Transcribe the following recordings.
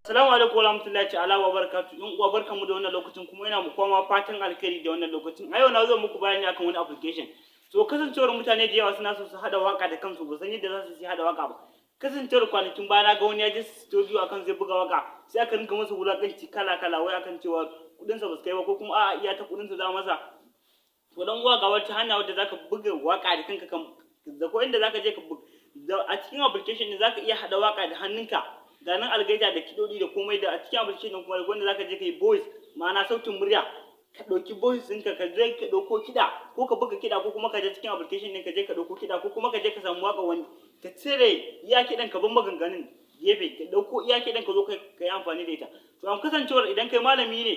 Assalamu alaikum warahmatullahi ta'ala wa barakatuh. In uwa, barkanmu da wannan lokacin, kuma ina muku ma fatan alkhairi da wannan lokacin. A yau na zo muku bayani akan wani application. To, kasancewar mutane da yawa suna so su hada waka da kansu, ba san yadda za su yi hada waka ba. Kasancewar kwanakin baya na ga wani ya je studio akan zai buga waka, sai aka rinka masa wulakanci kala kala, wai akan cewa kudin sa ba su kai ba, ko kuma a'a, iya ta kudin sa za masa. To dan uwa, ga wata hanya wadda zaka buga waka da kanka kan da ko inda zaka je ka buga a cikin application din, zaka iya hada waka da hannunka. Ga nan algaita da kidodi da komai da a cikin application din, kuma wanda zaka je ka yi voice, ma'ana sautin murya, ka ɗauki voice ɗinka, ka je ka ɗauko kiɗa, ko ka buga kiɗa, ko kuma ka je cikin application ɗin ka je ka ɗauko kiɗa, ko kuma ka je ka samu waƙa wani, ka cire iya kiɗan, ka bar maganganun gefe, ka ɗauko iya kiɗan, ka zo ka yi amfani da ita. To am kasancewar idan kai malami ne,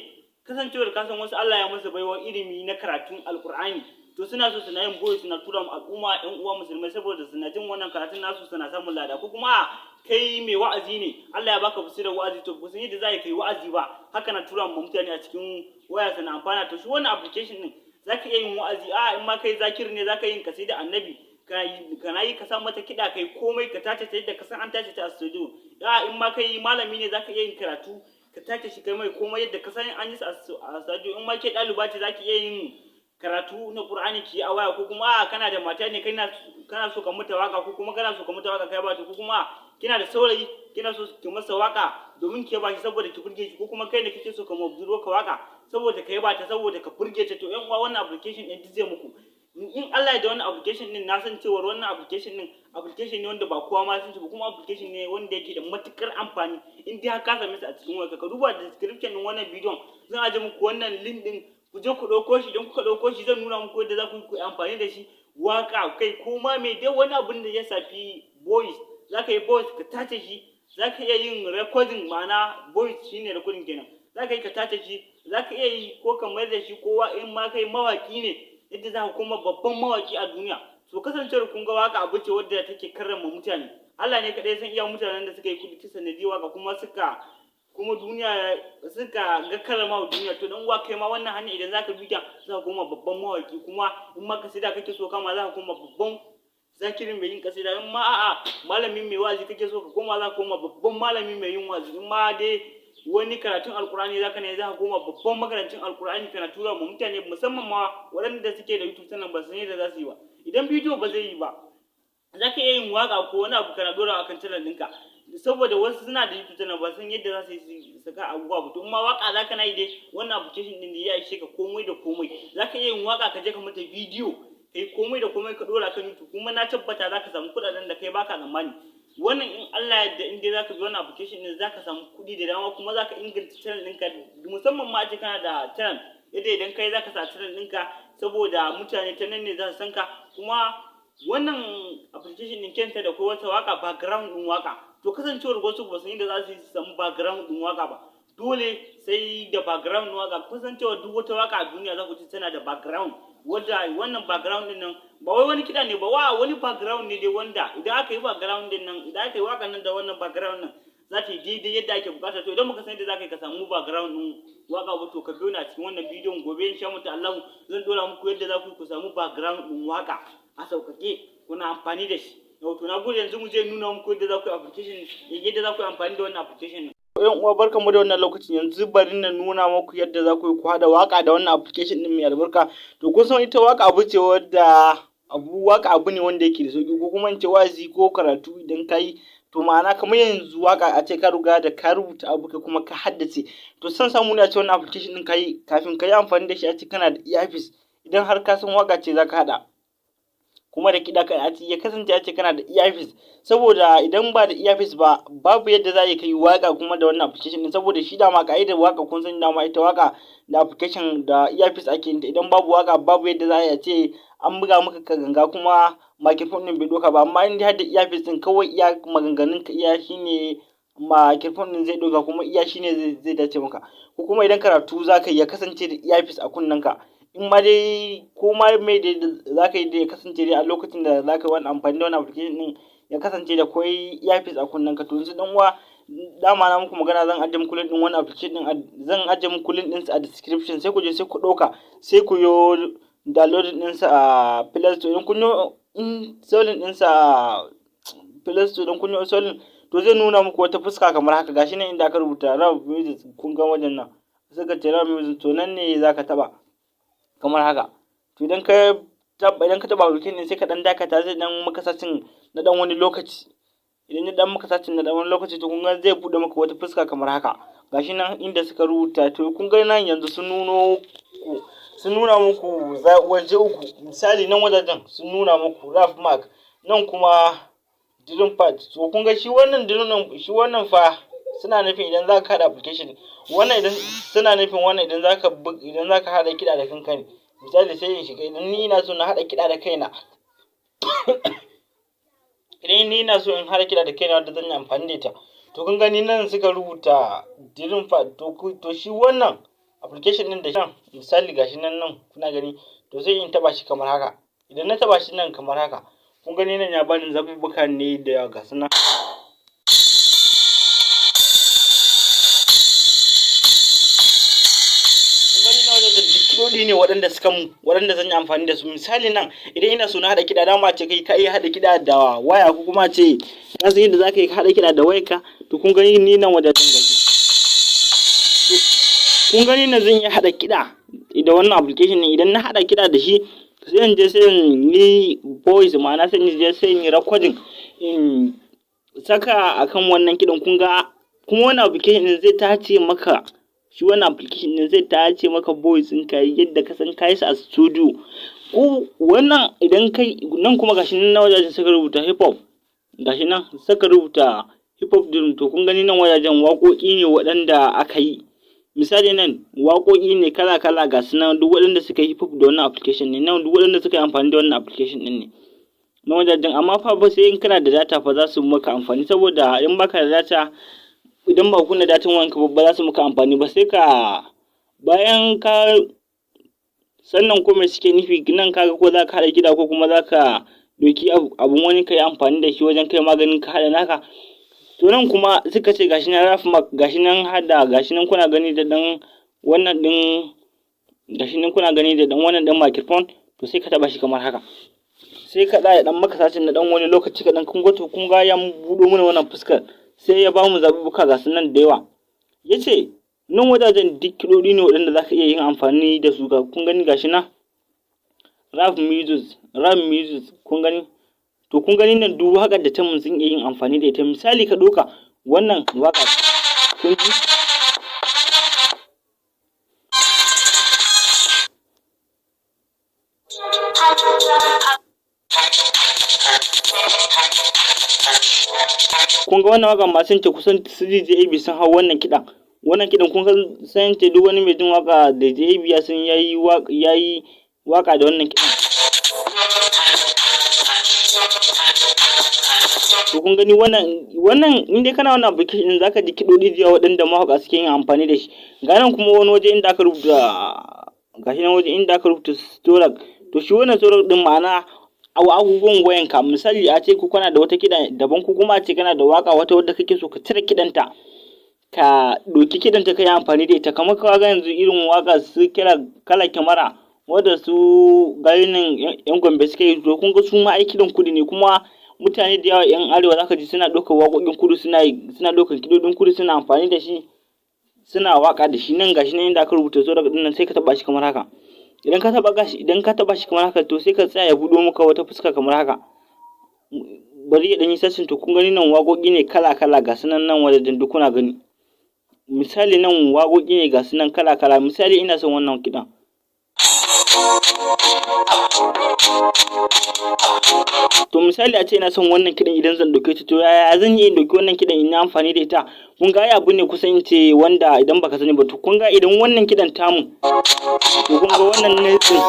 kasancewar ka san wasu Allah ya musu baiwa ilimi na karatun Alƙur'ani, to suna so suna yin voice, suna tura mu al'umma, ƴan uwa musulmai, saboda suna jin wannan karatun nasu suna samun lada. Ko kuma kai mai wa'azi ne, Allah ya baka basirar wa'azi, to ba san yadda za ka yi wa'azi ba, haka na tura mu mutane a cikin waya suna amfana. To shi wannan application din zaka iya yin wa'azi. A in ma kai zakir ne, zaka yin kasida annabi, kana yi, ka sa mata kiɗa, kai komai, ka tace ta yadda ka san an tace ta a studio. A in ma kai malami ne, zaka iya yin karatu, ka tace shi, kai mai komai yadda ka san an yi a studio. In ma ke ɗaliba ce, zaki iya yin karatu na Qur'ani ki a waya. Ko kuma a kana da mata ne, kana so ka mata waka, ko kuma kana so ka mata waka kai ba ta, ko kuma kina da saurayi, kina so ki masa waka domin ki ba shi saboda ki burge shi, ko kuma kai ne kake so ka ma ka waka saboda ka ba ta, saboda ka burge ta. To yan uwa, wannan application din zai muku in Allah ya da. Wannan application din, na san cewa wannan application din application ne wanda ba kowa ma san shi ba, kuma application ne wanda yake da matukar amfani in dai har ka same shi a cikin wayarka. Ka duba description din wannan bidiyon, zan aje muku wannan link din, ku je ku ɗauko shi. Idan kuka ɗauko shi, zan nuna muku yadda za ku yi amfani da shi. Waka kai, ko ma mai dai, wani abun da ya shafi voice, za ka yi voice ka tace shi, za ka iya yin recording, ma'ana voice shine recording kenan, za ka yi ka tace shi, za ka iya yi ko ka mayar da shi kowa. In ma kai mawaki ne, yadda za ka koma babban mawaki a duniya. So kasancewar kun ga waka abu ce wadda take karrama mutane, Allah ne kaɗai san iya mutanen da suka yi kuɗi ta sanadiyar waka, kuma suka kuma duniya suka ga karrama wa duniya. To dan uwa, kai ma wannan hanya idan zaka bi ta, za ka koma babban mawaki. Kuma in ma kasida kake so kama, za ka koma babban zakirin mai yin kasida. In ma a'a, malamin mai wa'azi kake so ka koma, za ka koma babban malami mai yin wa'azi. In ma dai wani karatun Alkur'ani zaka ne, za ka koma babban makarancin Alkur'ani, kana tura ma mutane, musamman ma waɗanda suke da YouTube channel ba su san yadda za su yi ba. Idan bidiyo ba zai yi ba, za ka iya yin waka ko wani abu kana ɗora akan channel ɗinka, saboda wasu suna da YouTube channel ba san yadda za su yi saka abubuwa ba. To in ma waka za ka na yi dai, wannan application ɗin da ya ishe ka komai da komai. Za ka iya yin waka, ka je ka mata bidiyo, kai komai da komai, ka ɗora kan YouTube, kuma na tabbata za ka samu kuɗaɗen da kai baka tsammani. Wannan in Allah ya yarda, in dai zaka bi wannan application din, zaka samu kuɗi da dama, kuma zaka inganta channel ɗinka, musamman ma a ce kana da channel, yadda idan kai zaka sa channel ɗinka, saboda mutane ta nan ne za su san ka. Kuma wannan application ɗin kenta da ko wata waka, background ɗin waka. To kasancewar wasu ba su yadda za su yi su samu background ɗin waka ba, dole sai da background ɗin waka. Kasancewar duk wata waka a duniya za ku ji tana da background, wadda wannan background din nan ba wai wani kiɗa ne ba, wa wani background ne dai, wanda idan aka yi background din nan, idan aka yi wakan nan da wannan background nan, za ta yi daidai yadda ake bukata. To idan muka san yadda za ka yi ka samu background din waka ba, to ka biyo ni a cikin wannan bidiyon. Gobe insha Allah zan dora muku yadda za ku ku samu background din waka a sauƙaƙe, kuna amfani da shi. Yau to na gode, yanzu mu je nuna muku yadda za ku yi application, yadda za ku yi amfani da wannan application. Yan uwa, barkanmu da wannan lokacin. Yanzu bari na nuna muku yadda za ku yi ku haɗa waka da wannan application din mai albarka. To kun san ita waka abu ce wadda abu waka abu ne wanda yake da sauki, ko kuma in ce wa'azi ko karatu idan ka yi. To ma'ana kamar yanzu waka, a ce ka riga da ka rubuta abu, ka kuma ka haddace, to san samu ne a ce wannan application din ka yi, kafin ka yi amfani da shi, a ce kana da earpiece. Idan har ka san waka ce za ka haɗa kuma da kiɗa, a ce ya kasance a ce kana da earpiece, saboda idan ba da earpiece ba, babu yadda za a yi kai waka kuma da wannan application din. Saboda shi dama ka'idar waka, kun san dama ita waka da application da earpiece ake yin ta. Idan babu waka, babu yadda za a yi a ce an buga maka ka ganga kuma microphone din bai ɗauka ba. Amma in dai har da earpiece din, kawai iya maganganun ka, iya shine microphone din zai ɗauka, kuma iya shine zai dace maka. Ko kuma idan karatu za ka yi, ya kasance da earpiece a kunnen ka. In ma dai ko ma mai dai za ka yi da ya kasance dai a lokacin da za ka yi wani amfani da wannan application din, ya kasance da kwai earpiece a kunnen ka. To yanzu dan uwa, dama na muku magana, zan ajiye muku link din wannan application din, zan ajiye muku link din a description, sai ku je sai ku ɗauka, sai ku yo downloading ɗinsa a Play Store. Idan kun yi installing ɗinsa a Play Store, idan kun yi installing, To zai nuna muku wata fuska kamar haka. Gashi nan inda aka rubuta rap music, kun ga wajen nan suka ce rap music, to nan ne zaka taba kamar haka. To idan ka taba application din, sai ka dan dakata, zai dan maka searching na dan wani lokaci. Idan ya dan maka searching na dan wani lokaci, to kun ga zai bude maka wata fuska kamar haka. Gashi nan inda suka rubuta. To kun ga nan yanzu sun nuna muku waje uku. Misali, nan wajajen sun nuna muku rap mark, nan kuma drum pad. To kun ga shi wannan drum, shi wannan fa suna nufin idan za ka haɗa application wannan, idan suna nufin wannan, idan zaka haɗa kiɗa da kanka ne. Misali, sai in shiga, idan ni ina so na haɗa kiɗa da kaina, idan ni ina so in haɗa kiɗa da kaina wanda zan yi amfani da ita, to kun gani nan suka rubuta drum pad. To shi wannan application din da shan misali, gashi nan nan kuna gani, to sai in taba shi kamar haka. Idan na taba shi nan kamar haka, kun gani nan ya bani zaɓuɓɓuka ne da yawa, ga su nan. Kun gani na wajen duk kiɗoɗi ne waɗanda suka mu waɗanda zan yi amfani da su. Misali, nan idan ina so na haɗa kiɗa, dama ce kai ka iya haɗa kiɗa da waya, ko kuma ce ka san yadda za ka yi haɗa kiɗa da wayarka. To kun gani ni nan wajen gashi, kun gani nan zan iya haɗa kiɗa da wannan application ɗin. Idan na haɗa kiɗa da shi, sai in je sai in yi voice, ma'ana sai in je sai in yi recording, in saka akan wannan kiɗan. Kun ga kuma wannan application ɗin zai tace maka shi, wannan application ɗin zai tace maka voice ɗinka yadda ka san kayi sa a studio. Ko wannan idan kai nan kuma, gashi nan na wajajen suka rubuta hip hop, gashi nan suka rubuta hip hop drum. To kun gani nan wajajen waƙoƙi ne waɗanda aka yi. Misali, nan waƙoƙi ne kala kala, ga su nan, duk waɗanda suka yi hip hop da wannan application ne. Nan duk waɗanda suka yi amfani da wannan application ɗin ne na wajajen. Amma fa ba sai in kana da data fa za su maka amfani, saboda in baka da data, idan ba kunna datan wayanka ba, ba za su maka amfani ba. Sai ka bayan ka sannan ko me suke nufi nan, kaga ko za ka haɗa kiɗa ko kuma za ka ɗauki abun wani ka yi amfani da shi wajen kai maganin ka haɗa naka. To nan kuma suka ce gashi nan rap mark, gashi nan hada, gashi nan kuna gani da ɗan wannan ɗin, gashi nan kuna gani da ɗan wannan ɗin microphone. To sai ka taɓa shi kamar haka, sai ka tsaya ɗan maka searching na ɗan wani lokaci kaɗan. Kun ga, to kun ga ya buɗo mana wannan fuskar, sai ya bamu zaɓuɓɓuka, ga su nan da yawa. Ya ce nan wajajen duk kiɗoɗi ne waɗanda za ka iya yin amfani da su. Ga kun gani, gashi nan rap music, rap music, kun gani. To kun gani nan duk waƙar da ta mun sun iya yin amfani da ita. Misali, ka ɗauka wannan waƙa, kun ji. Kun ga wannan waƙar ma sun ce kusan su DJ AB sun hau wannan kiɗan. Wannan kiɗan kun san ce duk wani mai jin waƙa da DJ AB ya san yayi waƙa da wannan kiɗan. To kun gani wannan in dai kana wannan application din, zaka ji kiɗoɗi da yawa waɗanda mawaƙa suke yin amfani da shi. Ga nan kuma wani waje inda aka rubuta, gashi nan waje inda aka rubuta storage. To shi wannan storage din, ma'ana abubuwan wayanka. Misali, a ce ko kana da wata kiɗa daban, ko kuma a ce kana da waƙa wata wadda kake so ka cire kiɗanta, ka ɗauki kiɗanta ka yi amfani da ita. Kamar ka ga yanzu irin waƙa su kira kala kyamara wadda su garinin yan Gombe suka yi. To kun ga su ma ai kiɗan kudu ne, kuma mutane da yawa yan arewa zaka ji suna ɗaukar waƙoƙin kudu, suna ɗaukar kiɗoɗin kudu, suna amfani da shi, suna waƙa da shi. Nan gashi nan inda aka rubuta storage ɗin nan, sai ka taɓa shi kamar haka. Idan ka taɓa shi kamar haka, to sai ka tsaya ya buɗo maka wata fuska kamar haka. Bari ya ɗan yi searching. To kun gani nan waƙoƙi ne kala kala, ga su nan nan wajajen duk kuna gani. Misali, nan waƙoƙi ne, ga su nan kala kala. Misali, ina son wannan kiɗan. To misali, a ce ina son wannan kiɗan, idan zan ɗauke ta, to yaya zan yi in ɗauki wannan kiɗan in yi amfani da ita? Kun ga ai abu ne kusan in ce wanda idan baka sani ba. To kun ga idan wannan kiɗan tamu, to kun ga wannan ne ɗin,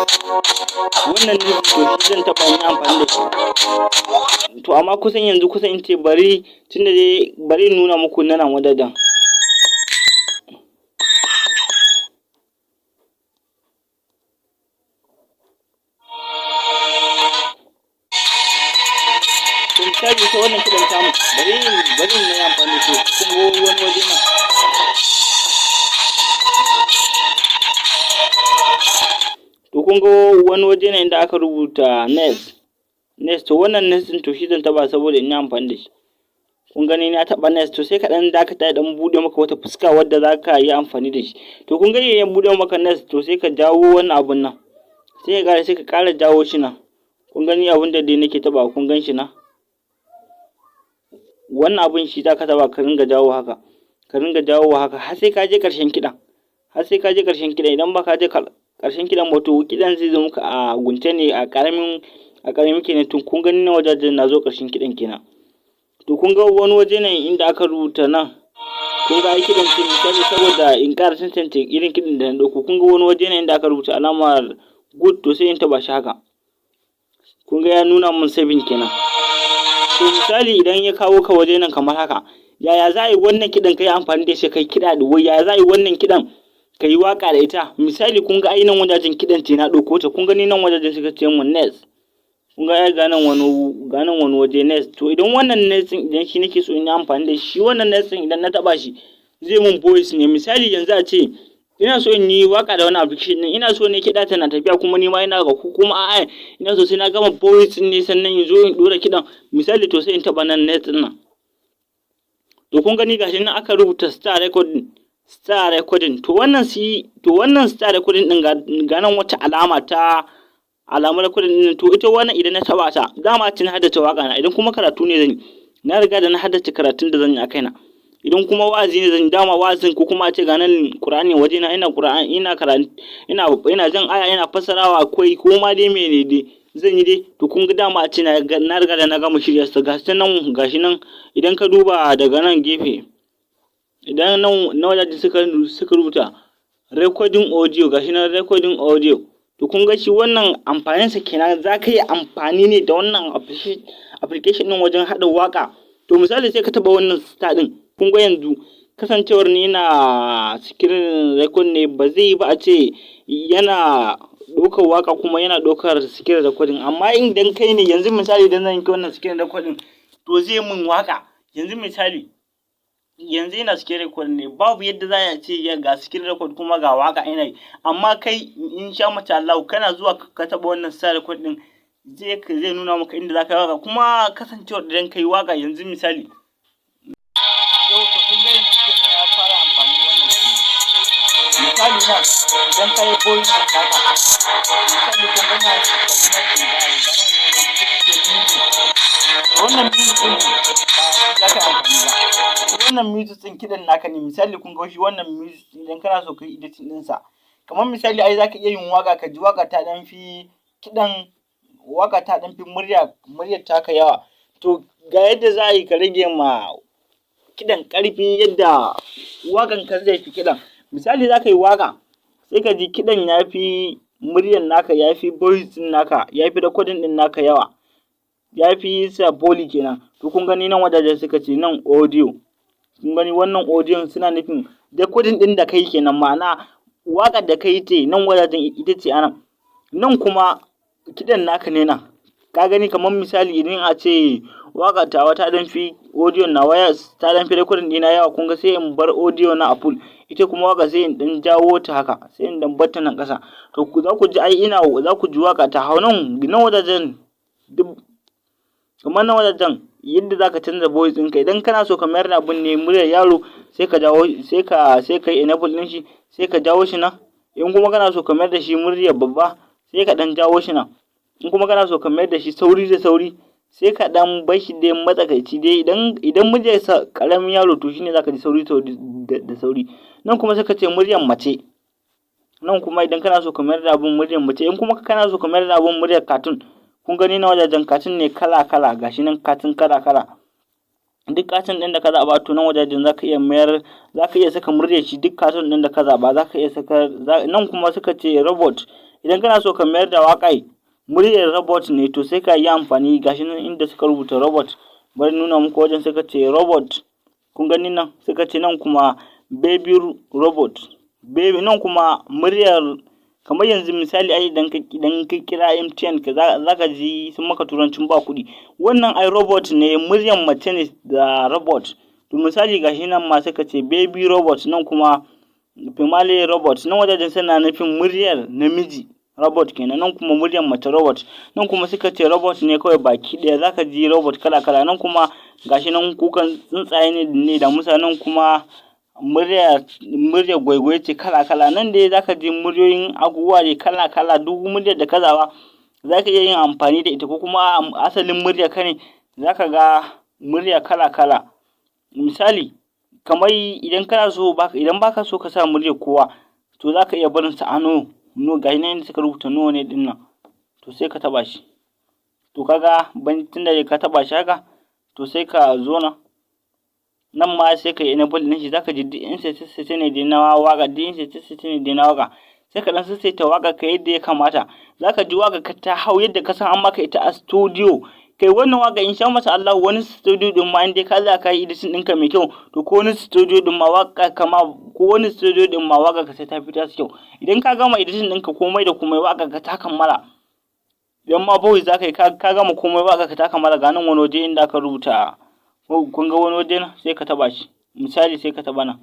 wannan ne, to shi zan taɓa in yi amfani da shi. To amma kusan yanzu kusan in ce bari, tunda dai bari in nuna muku nan wajajen. To misali, ita wannan kiɗan tamu, bari in yi amfani da shi. Kun ga wani waje nan. To kun ga wani waje ne inda aka rubuta next, next. To wannan next ɗin, to shi zan taɓa saboda in yi amfani da shi. Kun gani, na taɓa next. To sai ka ɗan dakata ya ɗan buɗe maka wata fuska wadda za ka yi amfani da shi. To kun gani, ya buɗe maka next. To sai ka jawo wannan abun nan, sai ka ƙara jawo shi nan. Kun gani, abun da dai nake taɓa, kun gan shi nan, wannan abun shi za ka taɓa, ka ringa jawo haka, ka ringa jawo haka har sai ka je ƙarshen kiɗan, har sai ka je ƙarshen kiɗan. Idan ba ka je ƙarshen kiɗan ba, to kiɗan zai zo maka a gunce ne, a ƙaramin kenan. To kun gani, na wajajen na zo ƙarshen kiɗan kenan. To kun ga wani waje ne inda aka rubuta nan. Kun ga ai kiɗan ce, misali, saboda in ƙara tantance irin kiɗan da na ɗauko. Kun ga wani waje ne inda aka rubuta alamar good. To sai in taɓa shi haka. Kun ga ya nuna mun saving kenan. To misali, idan ya kawo ka waje nan kamar haka, yaya za a yi wannan kiɗan ka yi amfani da shi kai kiɗa da wai, yaya za a yi wannan kiɗan ka yi waƙa da ita? Misali, kun ga ai nan wajajen kiɗan ce na ɗauko ta. Kun gani, nan wajajen suka ce mun next. Kun ga ai ga nan wani waje, next. To idan wannan next ɗin, idan shi nake so in yi amfani da shi, wannan next ɗin, idan na taɓa shi zai mun voice ne. Misali, yanzu a ce ina so in yi waka da wani application din, ina so ne kiɗa tana tafiya kuma ni ma ina ga ko kuma a'a, ina so sai na gama voice ne sannan in zo in ɗora kiɗan, misali. To sai in taɓa nan next ɗin nan. To kun gani, gashi nan aka rubuta start recording, start recording. To wannan start recording din, ga nan wata alama ta alamar recording din. To ita wannan, idan na taɓa ta, dama tun haddace waka na. Idan kuma karatu ne zan yi, na riga da na haddace karatun da zan yi a kaina. Idan kuma wa'azi ne zan yi, dama wa'azin, ko kuma a ce ga nan Qur'ani waje na, ina Qur'ani, ina karatu, ina jan aya, ina fassarawa, akwai ko ma dai mene dai zan yi dai. To kun ga dama a ce na riga da na gama shirya su. Gashi nan, gashi nan. Idan ka duba daga nan gefe, idan nan na wajajen suka rubuta recording audio, gashi nan recording audio. To kun ga shi wannan amfaninsa kenan, za ka yi amfani ne da wannan application ɗin wajen haɗa waƙa. To misali, sai ka taɓa wannan start ɗin. Kun ga yanzu, kasancewar ni ina screen record ne, ba zai yi ba a ce yana ɗaukar waƙa kuma yana ɗaukar screen recording. Amma idan kai ne yanzu, misali, idan zan yi wannan screen recording, to zai mun waƙa. Yanzu misali, yanzu ina screen record ne, babu yadda za a ce ga screen record kuma ga waƙa ina yi. Amma kai, in sha mata Allah, kana zuwa ka taɓa wannan start record ɗin, zai nuna maka inda za ka yi waƙa. Kuma kasancewar idan ka yi waƙa yanzu, misali yau, to kun ga yanzu kenan ya fara amfani wannan kenan. Misali nan, idan ka yi voice ɗin naka, misali, kun ga nan, gashi nan ne, ga nan ne suka ce music. Wannan music ɗin ba shi za ka yi amfani ba. Wannan music ɗin kiɗan naka ne. Misali, kun ga shi wannan music, idan kana so ka yi editing ɗinsa, kamar misali, ai za ka iya yin waƙa, ka ji waƙa ta ɗan fi kiɗan, waƙa ta ɗan fi muryar taka yawa. To ga yadda za a yi ka rage ma kiɗan ƙarfi yadda waƙan ka zai fi kiɗan. Misali, za ka yi waƙa, sai ka ji kiɗan ya fi muryar naka, ya fi voice ɗin naka, ya fi recording ɗin naka yawa, ya fi sa volume kenan. To kun gani, nan wajajen suka ce nan audio. Kun gani, wannan audio suna nufin recording ɗin da kai kenan, ma'ana waƙar da kai ce nan wajajen, ita ce anan. Nan kuma kiɗan naka ne nan. Ka gani, kamar misali, idan a ce waƙar tawa ta ɗan fi audio nawa, ta ɗan fi recording ɗina yawa, kun ga sai in bar audio na a full, ita kuma waƙa sai in ɗan jawo ta haka, sai in ɗan bar ta nan ƙasa. To za ku ji ai ina za ku ji waƙa ta hau nan. Nan wajajen duk, kamar nan wajajen, yadda za ka canza voice ɗinka. Idan kana so ka mayar da abun ne muryar yaro, sai ka jawo, sai ka yi enable ɗin shi, sai ka jawo shi nan. In kuma kana so ka mayar da shi muryar babba, sai ka ɗan jawo shi nan. In kuma kana so ka mayar da shi sauri da sauri, sai ka ɗan bar shi dai matsakaici dai. Idan muryar sa ƙaramin yaro, to shine zaka ji sauri da sauri. Nan kuma sai ka ce muryar mace. Nan kuma idan kana so ka mayar da abun muryar mace. In kuma kana so ka mayar da abun muryar cartoon, kun gani, na wajajen cartoon ne kala kala, gashi nan cartoon kala kala. Duk cartoon ɗin da ka zaɓa, to nan wajajen zaka iya mayar, zaka iya saka muryar shi. Duk cartoon ɗin da ka zaɓa, zaka iya saka. Nan kuma suka ce robot. Idan kana so ka mayar da waƙai muryar robot ne, to sai ka yi amfani, gashi nan inda suka rubuta robot. Bari nuna muku wajen suka ce robot. Kun gani, nan suka ce, nan kuma baby robot, baby. Nan kuma muryar, kamar yanzu misali, ai idan ka kira MTN, ka za ka ji sun maka turancin ba kuɗi. Wannan ai robot ne, muryar mace ne da robot. To misali, gashi nan ma suka ce baby robot, nan kuma female robot. Nan wajajen suna nufin muryar namiji. Robot kenan. Nan kuma muryar mace robot. Nan kuma suka ce robot ne kawai baki ɗaya, zaka ji robot kala kala. Nan kuma gashi nan kukan tsuntsaye ne da musa. Nan kuma murya gwaigwai ce kala kala. Nan dai zaka ji muryoyin abubuwa ne kala kala. Duk muryar da ka zaɓa, zaka iya yin amfani da ita, ko kuma asalin murya ka ne, zaka ga murya kala kala. Misali, kamar idan kana so, idan baka so ka sa muryar kowa, to zaka iya barin sa a no no. Gashi nan inda suka rubuta no ne ɗin nan, to sai ka taɓa shi. To kaga ban tunda ka taɓa shi haka, to sai ka zo nan. Nan ma sai ka yi enable ɗin shi. Zaka ji duk in sai ne dai na waƙa, duk in sai ne dai na waƙa. Sai ka ɗan sassaita waƙar ka yadda ya kamata. Zaka ji waƙar ka ta hau yadda ka san an maka ita a studio. Kai, wannan waƙa, in sha masa Allah, wani studio ɗin ma, in dai ka tsaya ka yi editing ɗinka mai kyau, to ko wani studio ɗin ma waƙa kama, ko wani studio ɗin ma waƙar ka sai ta fi tasu kyau. Idan ka gama editing ɗinka komai da komai, waƙar ka ta kammala. Idan ma voice zaka yi, ka gama komai, waƙar ka ta kammala, ga nan wani waje inda aka rubuta, kun ga wani waje nan, sai ka taɓa shi. Misali, sai ka taɓa nan.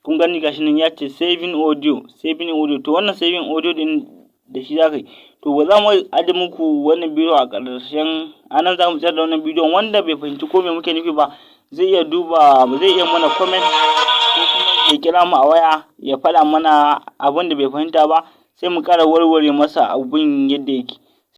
Kun gani, gashi nan ya ce saving audio, saving audio. To wannan saving audio ɗin da shi zaka yi. To ba za mu aje muku wannan bidiyo a ƙarshen anan, za mu tsayar da wannan bidiyon. Wanda bai fahimci ko me muke nufi ba, zai iya duba, zai iya mana comment, ko kuma ya kira mu a waya ya faɗa mana abin da bai fahimta ba, sai mu ƙara warware masa abun yadda yake.